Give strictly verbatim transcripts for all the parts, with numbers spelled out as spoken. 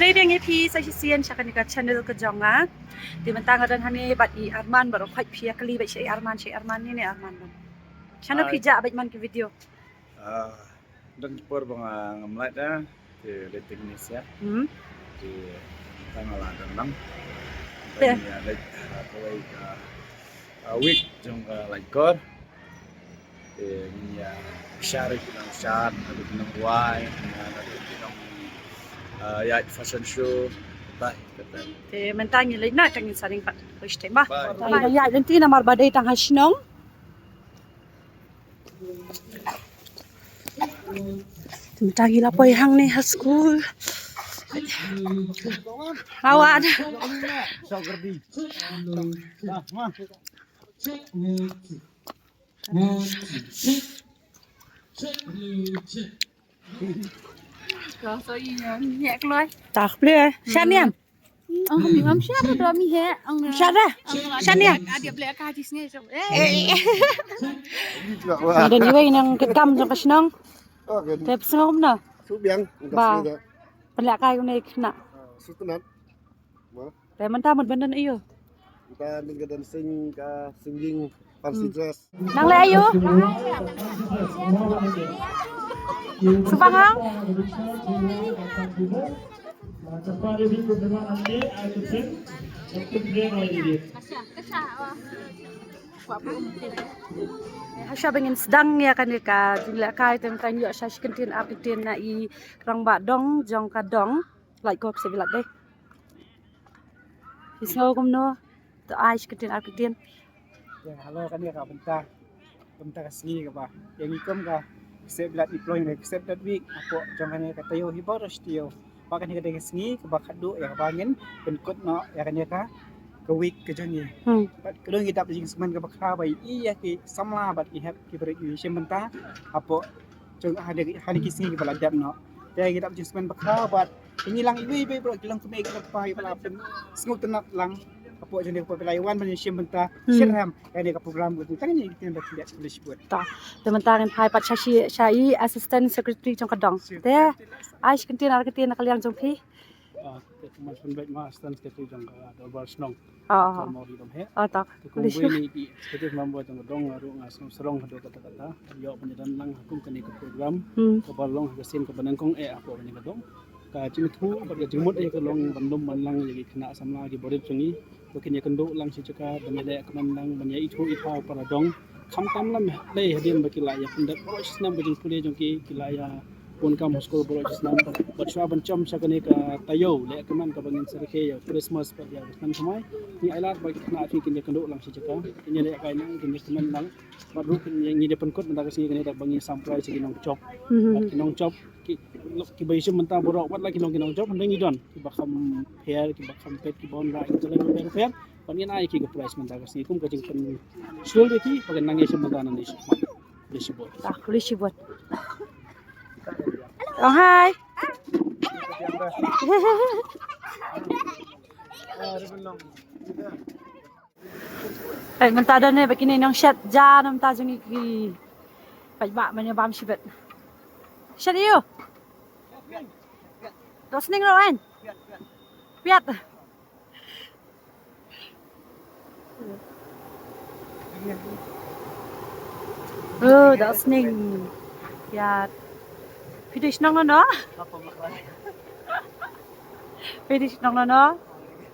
Khublei biang ïa phi sa shisien sha kane ka channel ka jong nga. Te mynta nga don hangne bad i Arman, baroh khoit phi ïa kylli bad sha i Arman, sha i Arman, ne ne Arman. Shano phi jah bad man ki video? Ah, don ki por ba nga ngam lait, ah, te leit te ngin ïa. Hmm. Te tang la don lang. Te ïa leit, ah, kawei ka, ah, week jong ka lait kor. Te ngin ïa share ki nong shad, ki nong wai, ki nong, ah, ïa fashion show. Bye. Te mynta ngi leit na tang ngin sa ring pat. Bye. Bye. Ïa lynti namar ba dei tang ha shnong. Mynta ngi la poi hangne ha skul. Rawat. Tak ple. Shaniam. Ong kami ngam share da mi he. Ong share da. Share ni. Ada beli ka jis ngai so. Eh. Ada ni wei nang ketkam jong ka shnong. Te psngom na. Su biang. Ba. Pynlehkai une khynnah. Su tnat. Te mynta mut ban don aïu? Mynta ning ka don sing ka singing fancy dress. Nang leh aïu? Subang hang? Hasha ba ngin sdang ïa kane ka jinglehkai, te mynta ngi ïoh sha shi kyntien ar kyntien na i rangbah dong jong ka dong. Lait ko pisa bilat dei. Phi sngew kumno? To ai shi kyntien ar kyntien. Ïa, hello, kane ka bynta, bynta ka sngi kaba ïa ngi kum ka ksep bilat i ploing ne ksep dat wik hapoh jong kane ka taïew hi baroh shi taïew. Ba kane ka dei ka sngi kaba khatduh ïa kaba ngin pynkut noh ïa kane ka, ka wik ka jong ngi. Hmm. Bad ka dei ngi dap jingsmen kaba khraw ba ïa ki samla bad ki hep ki briew ki shim bynta hapoh jong ha ki, ha ki sngi kiba la dep noh. Te ngi dap jingsmen ba khraw bad ngi lang iwei iwei baroh ki long kmie ki long kpa kiba la pynsngewtynnat lang. Hapoh jong ngi hapoh ba la wan ban shim bynta. Hmm. Shirham ïa kane ka program ka tang ngi kin ba kyndiat khublei shibun. Ta. Te mynta ngin phai pat sha shi, sha i assistant secretary jong ka dong. Te ai shi kyntien ar kyntien na ka liang jong phi. Ah, te kumba shu pynbeit ma assistant secretary jong ka dorbar shnong. Ah. Ka Mawri Dom he. Ah, tak. Te kumba ni ki executive member jong ka dong ruh nga sngewsarong haduh katta katta. Ïoh ban ïadon lang ha kum kane ka program. Hmm. Kaba long ha ka sien kaba nyngkong eh hapoh kane ka dong. Ka jingthoh bad ka jingmut eh ka long ban lum ban lang ïa ki khynnah samla ki barit jong ngi. Ba kin ïakynduh lang shi jaka ban ïaleh kmen lang ban ïa ithuh ithaw para dong. Khamtam lem dei hadien ba ki la ïa pyndep baroh shi snem ka jingpule jong ki, ki la ïa bun kam ha skul baroh shi snem. Bad shuwa ban jam sha kane ka taïew leh kmen kaba ngin sa rakhe ïa Christmas bad ïa ka snem thymmai. Ngi ai lad ba ki khynnah phi kin ïakynduh lang shi jaka, kin ïaleh kai lang, kin ïakmen lang. Bad ruh kin ïa ngi da pynkut mynta ka sngi kane da ba ngi sam prize ïa ki nongjop. Mhm. Bad ki nongjop ki, ki ba ïashim bynta baroh wat la ki nong, ki nongjop hynrei ngi don kiba kham pher, kiba kham pet, kiba wanrah ki talent pher pher. Ban ngin ai ki ka prize mynta ka sngi kum ka jingpynshlur ïa ki ba kin nang ïashim bynta nangne shakhmat. Khublei shibun. Ah, khublei shibun. Ong hai. Hai, mynta don ne ba kine nongshet ja na mynta jong ngi ki paidbah ban ïa bam shibit. Shet ïa u. Dok sning ruh en. Piat. Oh, dok sning. Piat. Phi dei shnong no no? Phi dei shnong no no?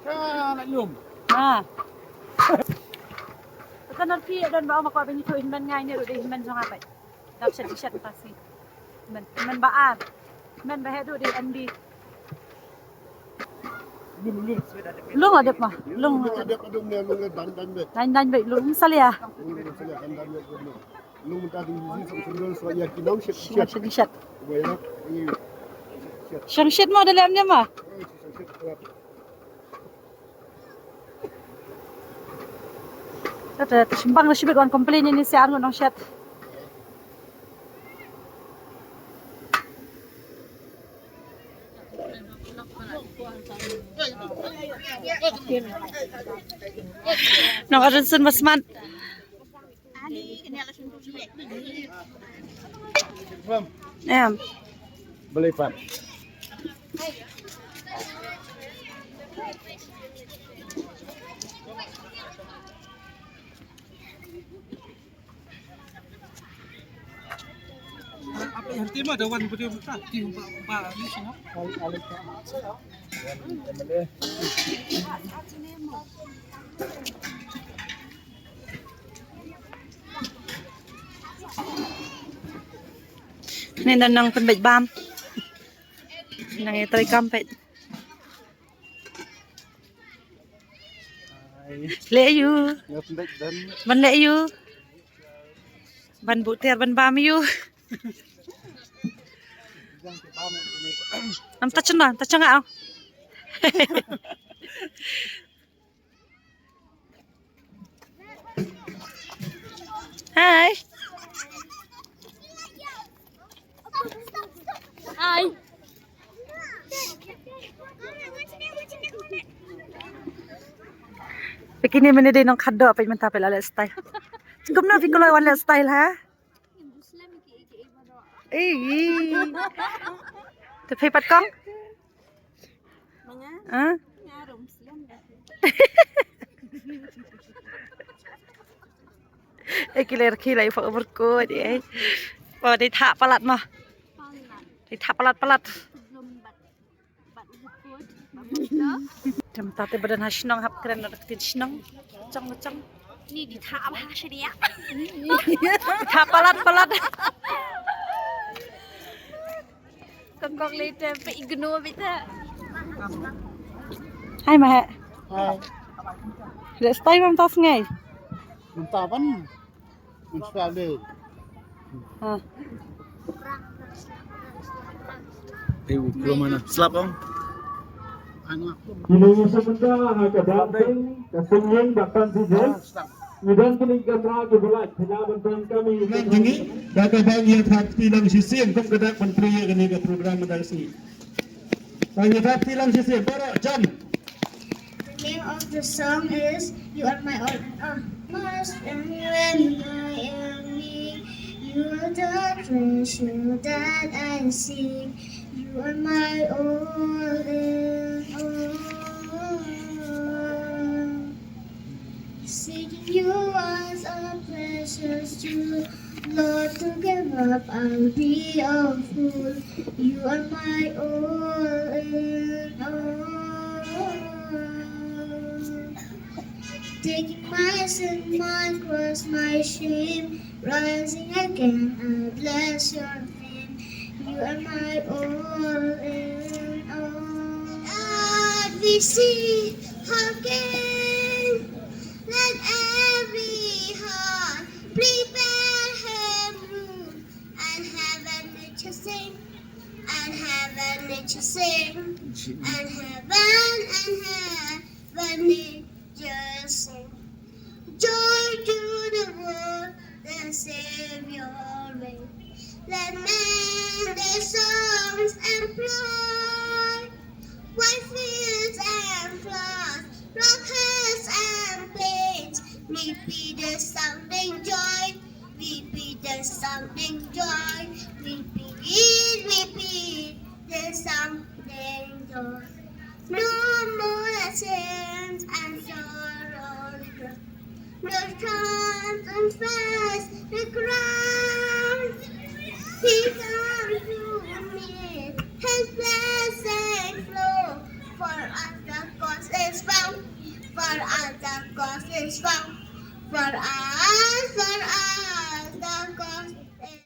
Ka la lum. Ha. Ka nang phi don ba ma ko ba ngi tu hynmen ngai ne ruh dei hynmen jong nga pai. Dap shet shet ta si. Men, men ba ar. Men ba hedu di M D. Lung adep ma. Lung adep adum ne lung dan dan bet. Dan dan bet lung salia. Lung salia dan dan bet. Lung ta di sum sum so ya ki nong shet shet. Shet shet. Shang shet mo da lem ne ma. Kata te shimbang da shibit wan complain ini si ar ngut nongshet. Nong adun sun masman. Em. Beli pan. Kane nang pynbeit bam. Nang ïa trei kam peit. Leh ïa u. Ban leh ïa u. Ban buh tiar ban bam ïa u. Nam ta chuna, ta changa. Hai. Hai. Phi kine mynne dei nongkhadduh, phi mynta phi la leh style. Kumno phi kloi wan leh style ha? Ei. Te phi pat kong? Manga? Ha? Nga rum slem dah. Eh, ki ler ki lai fa umur ko di eh. Ba dei thah palat mo. Palat. Dei thah palat palat. Belum bat. Bat umur ko. Jam ta te badan ha shnong hap kren na ktien shnong. Chong chong. Ni di thah ba ha shria. Di thah palat palat. Kong kong le te pe igno bita. Hai ma he. Hai. Let's stay mam tas ngai. Mynta ban. Mynta le. Ha. Slap ong. Kine ngi shu mynta ha ka dancing, ka singing bad ka dance. Ngi don kine ki kamra kiba lait, phi lah ban pyndonkam ïa ki kamra. Ngan jingï da kaba ngi ïa thap kti lang shisien kum ka dak ban plie ïa kane ka program mynta ka sngi. Ngan ïa thap kti lang shisien, baroh jam. The name of the song is You Are My All in All. Must and when I am weak, you are the treasure that I seek. You are my all in all. Seeking you was a pleasure to Lord, to give up, I'll be a fool. You are my all in all. Taking my sin, my cross, my shame, rising again, I bless your name. You are my all in all. Lord, we sing again. Let every heart prepare him room. And heaven rejoicing, and heaven rejoicing, and heaven, and heaven rejoicing. Joy to the world, the Savior reigns. Let men their songs employ, wide fields and floods, rock hills and plains, repeat the sounding joy. Repeat the sounding joy. Repeat, repeat the sounding joy. No more sins and sorrow regret. No time to face the crown. He comes to me, his blessings flow. For us the cause is found. For us the cause is found. For us, for us, the cause is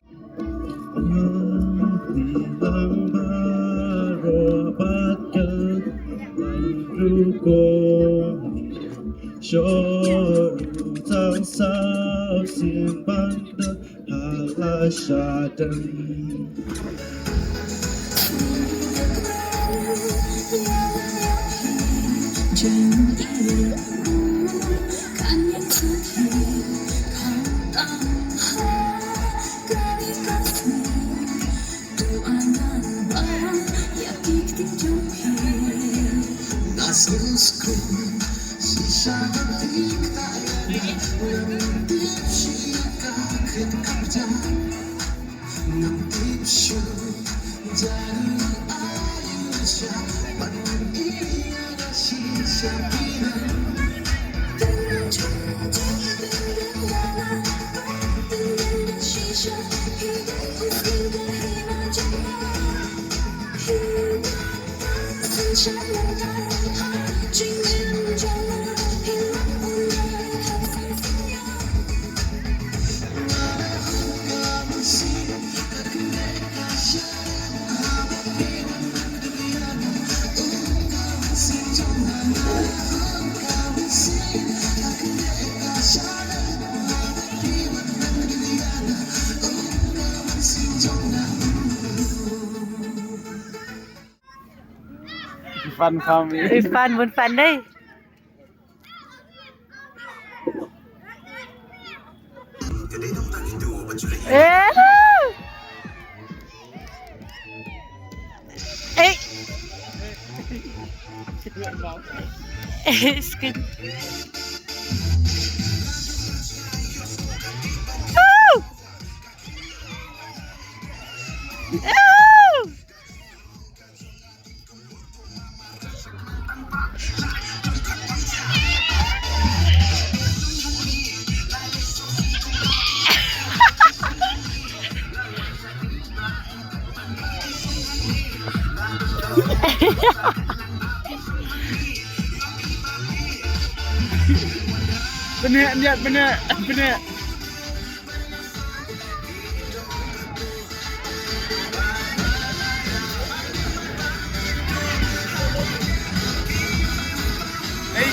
Irfan Fahmi. Irfan, bun Irfan dei. Eh. Eh. Eh, skip. Woo! Woo! Bene, lihat bene, bene.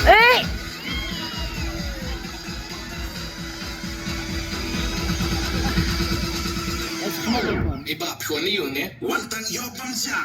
Eh. Iba pyo ni yun eh. Wan tang yo pang sha.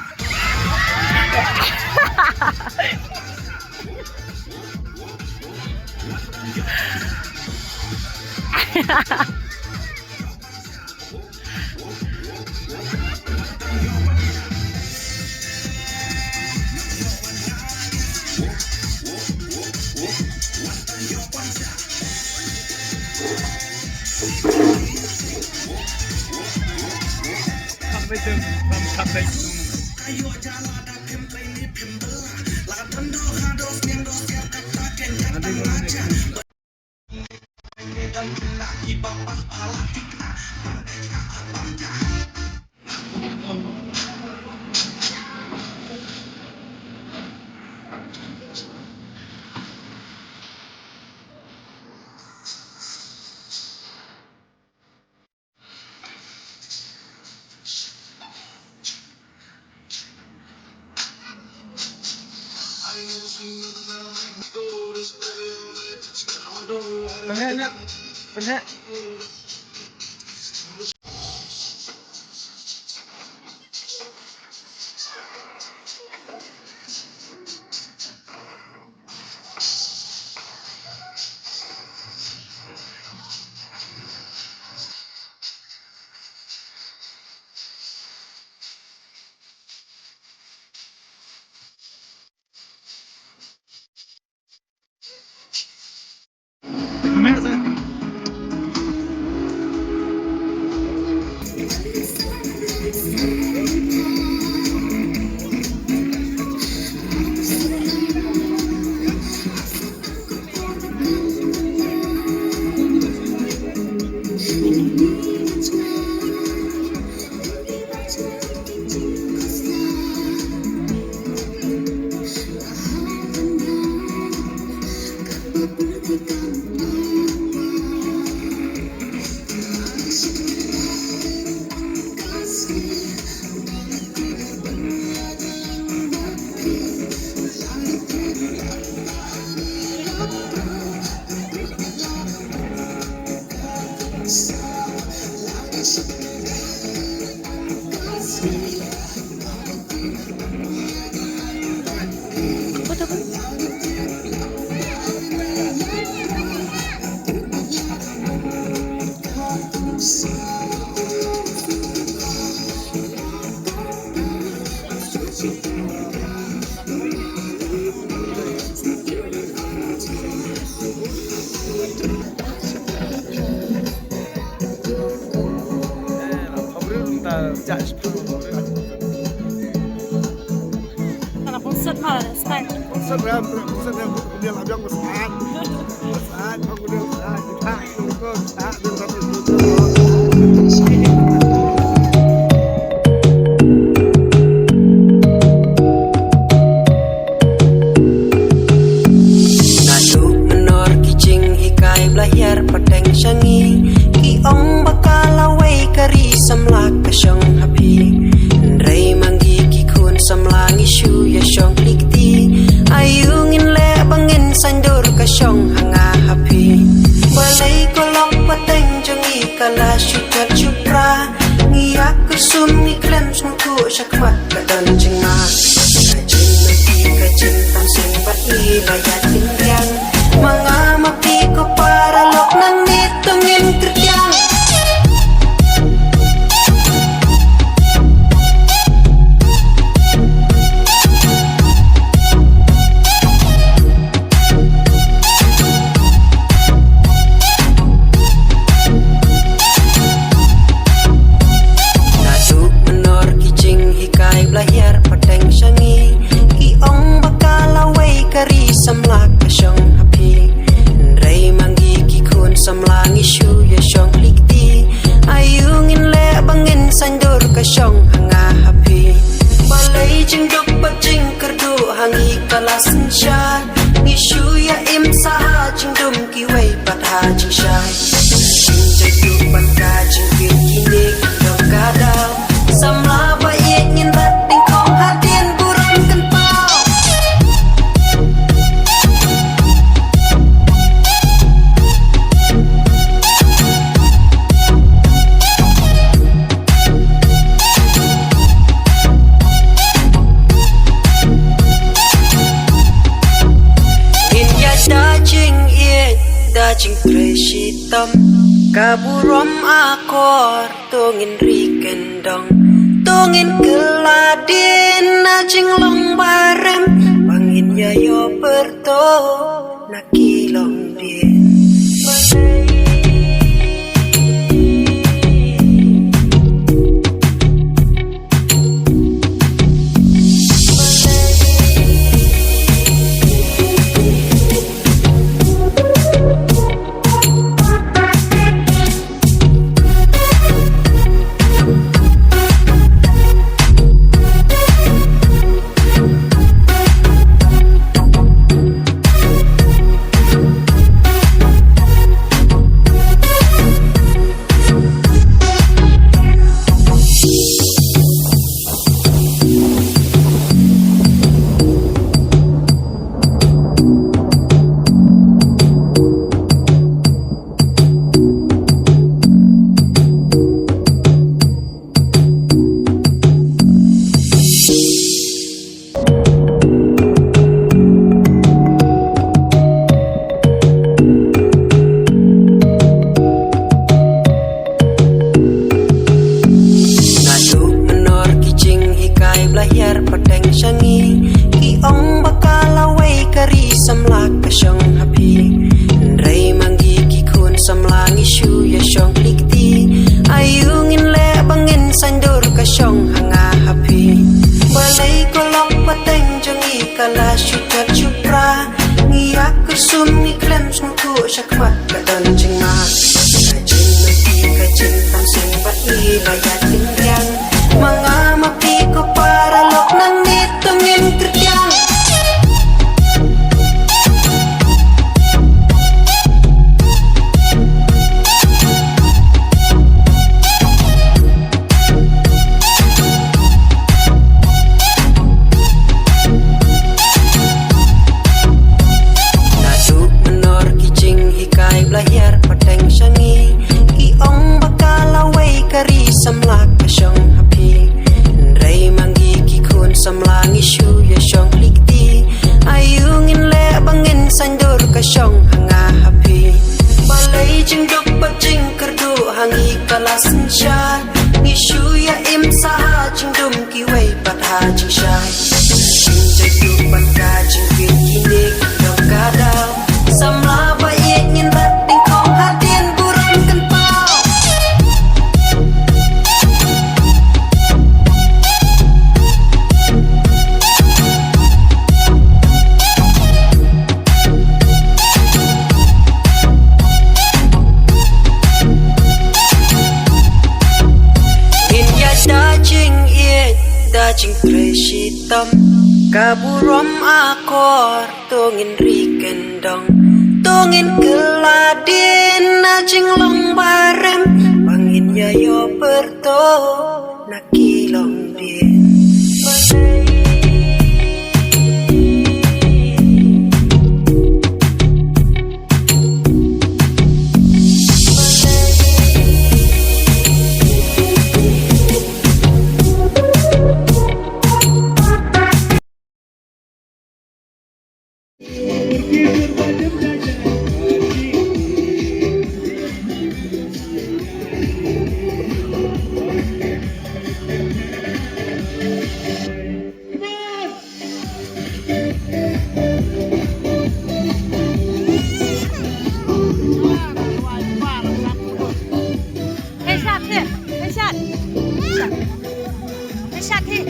Naduh mynor ki jinghikai ba la hiar pateng sha ngi, ki ong ba ka lawei ka ri samla ka shong ha phi. Hynrei ma ngi ki khun samla ngi shu ïa shong kli kti. Aïu ngin leh ba ngin saiñdur ka shong ha nga ha phi. Balei ko lok pateng jong ngi ka la shu jot shu pra. Ngi ïa kusum ngi khlem sngewthuh sha khmat ka don jingma. Ka jingmynti ka jingtam seng bad ngi la ïaid pynbiang. Ma nga ma phi ko para lok nangne to ngin kyrtiang. Naduh mynor ki jinghikai ba la hiar pateng sha ngi, ki ong ba ka lawei ka ri samla ka shong ha phi. Hynrei ma ngi ki khun samla ngi shu ïa shong kli kti. Aïu ngin leh ba ngin saiñdur ka shong ha nga ha phi. Balei jingduk bad jingkyrduh ha ngi ka la synshar. Ngi shu ïa im sa ha jingdum kiwei pat ha jingshai. Jingjaituh bad ka jingkit kine ki dong ka daw. Samla ba ïeit ngin rat dyngkhong hadien burom kynpaw. Ngin ïaid da jingïeit, da jingtrei shitom, ka burom akor, to ngin ri kyndong, to ngin kylla dien na jinglong barem, ba ngin ïa ïoh pyrto na ki longdien. Naduh mynor ki jinghikai ba la hiar pateng sha ngi, ki ong ba ka lawei ka ri samla ka shong ha phi. Hynrei ma ngi ki khun samla ngi shu ïa shong kli kti. Aïu ngin leh ba ngin saiñdur ka shong ha nga ha phi. Balei ko lok pateng jong ngi ka la shu jot shu pra. Ngi ïa kusum ngi khlem sngewthuh sha khmat ka don jingma. Ka jingmynti ka jingtam seng bad ngi la ïaid pynbiang. Ma nga ma phi ko para lok nangne to ngin kyrtiang. Naduh mynor ki jinghikai ba la hiar pateng sha ngi, ki ong ba ka lawei ka ri samla ka shong ha phi. Hynrei ma ngi ki khun samla ngi shu ïa shong kli kti. Aïu ngin leh ba ngin saiñdur ka shong ha nga ha phi. Balei jingduk bad jingkyrduh ha ngi ka la synshar. Ngi shu ïa im sa ha jingdum kiwei pat ha jingshai. Jingjaituh bad ka jingkit kine ki dong ka daw. Samla ba ïeit ngin rat dyngkhong hadien burom kynpaw. Jingtrei shitom ka burom akor, to ngin ri kyndong, to ngin kylla dien na jinglong barem, ba ngin ïa ïoh pyrto na ki longdien. Headshot, hit. Headshot. Headshot. Headshot, hit.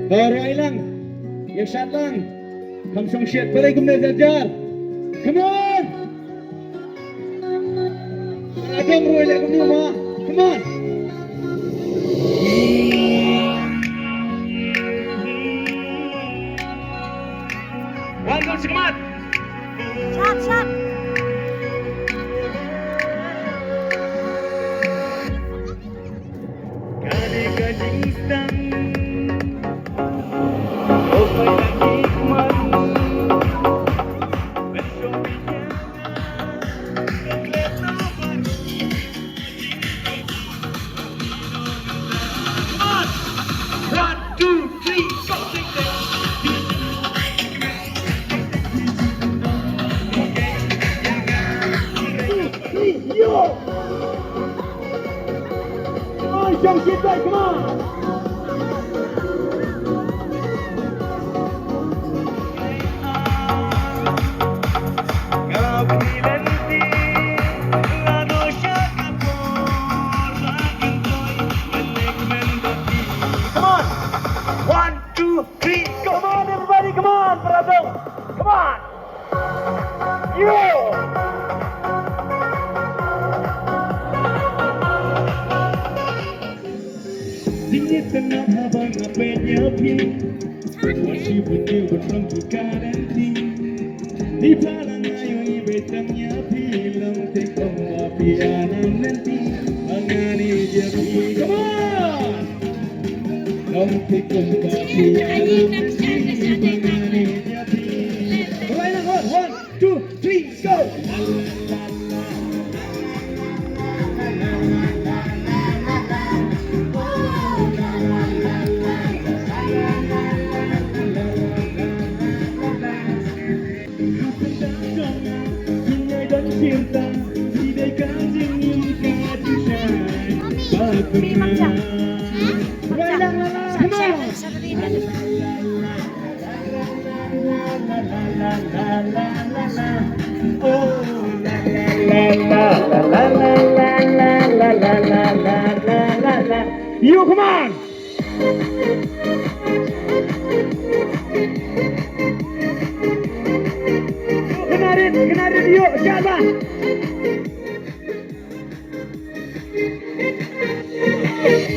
Ïa rwai lang, ïa shad lang. Kham shong shet, balei kumne jar jar? Come on! Adam rwai leh kumne ma. Come on! One, two, three, come on! Shot, shot! One, two, three, go! Yo! Come on, Shang Shi Pai, come on! Come on! One, two, three, go! Come on, everybody, come on! Come on! Yo! Jingïatanap haba nga peit ïa phi, wat shu pynïoh ban rung ki guarantee. Ni pha la nga ïohi beit tang ïa phi, long te kum ba phi ïa nang lynti. Ba nga ni ïa phi, come on! Long te kum ba phi ïa nang lynti, ba nga ni ïa phi. Alright, now, one, one, two, three, go! Come on! You, come on! Kena rit, kena rit, you, siapa?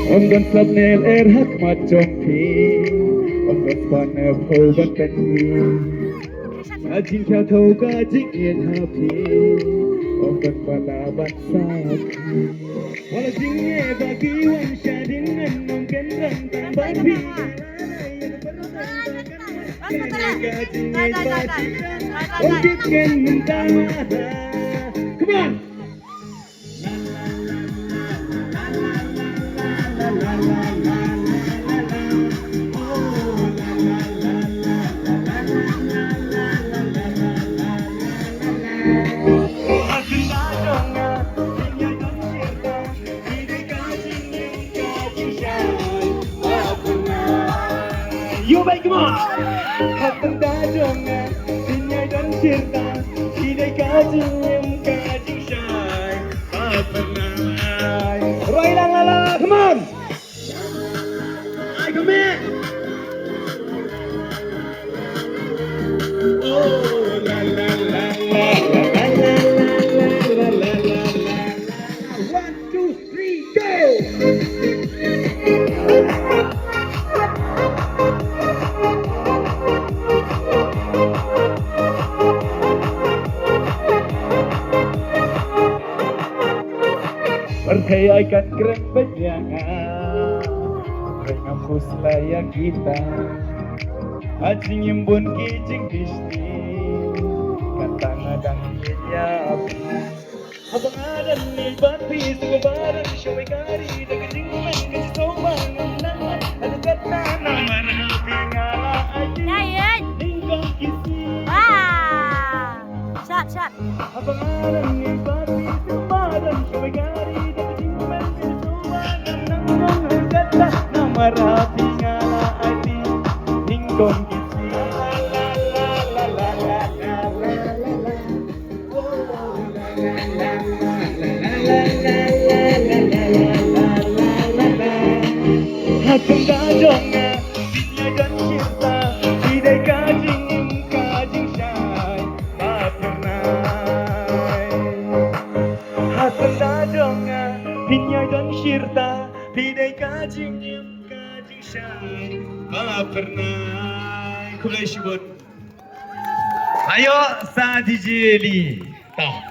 Ym don slap ne er ha khmat jong phi, ym don spah ne phew ban pynmih. Ka jingkhia thew ka jingïeit ha phi, ym don pala ban sakhi. Wat la jingeh ba ki wan shadien ngan ym Come on. You make more. Hapta da jong nga, phin ïai don shirta, phi dei ka jingim ka jingshai. Hapta. Roi lang la la, come on. Ai, come here. Oh, la, la, la. One, two, three, go! Pyrthei ai kan kren beit ïa nga. Pyrthei ngam khuslai ïa kita. Ha jingim bun ki jingkishti. Kata nga dang ïa phi. Haba nga dang ïa bad phi, sngewbha dang shong ïa ka ri da ka jingkmen ka jingsngew ba ngam nang. Haduh katta namar ha phi nga la ai. Ïa, ïa. Nyngkong ki sngi. Wah. Shot, shot. Haba nga dang ïa bad phi, sngewbha dang shong ïa ka ri da ka jingkmen ka jingsngew ba ngam nang. Haduh katta namar ha phi nga la ai. Nyngkong ki sngi. Ha tynda jong nga, phin ïai don shirta, phi dei ka jingim ka jingshai ba phyrnai. Ha tynda jong nga, phin ïai don shirta, phi dei ka jingim ka jingshai ba phyrnai. Khublei shibun. Ayo, sa D J Lee. Tah.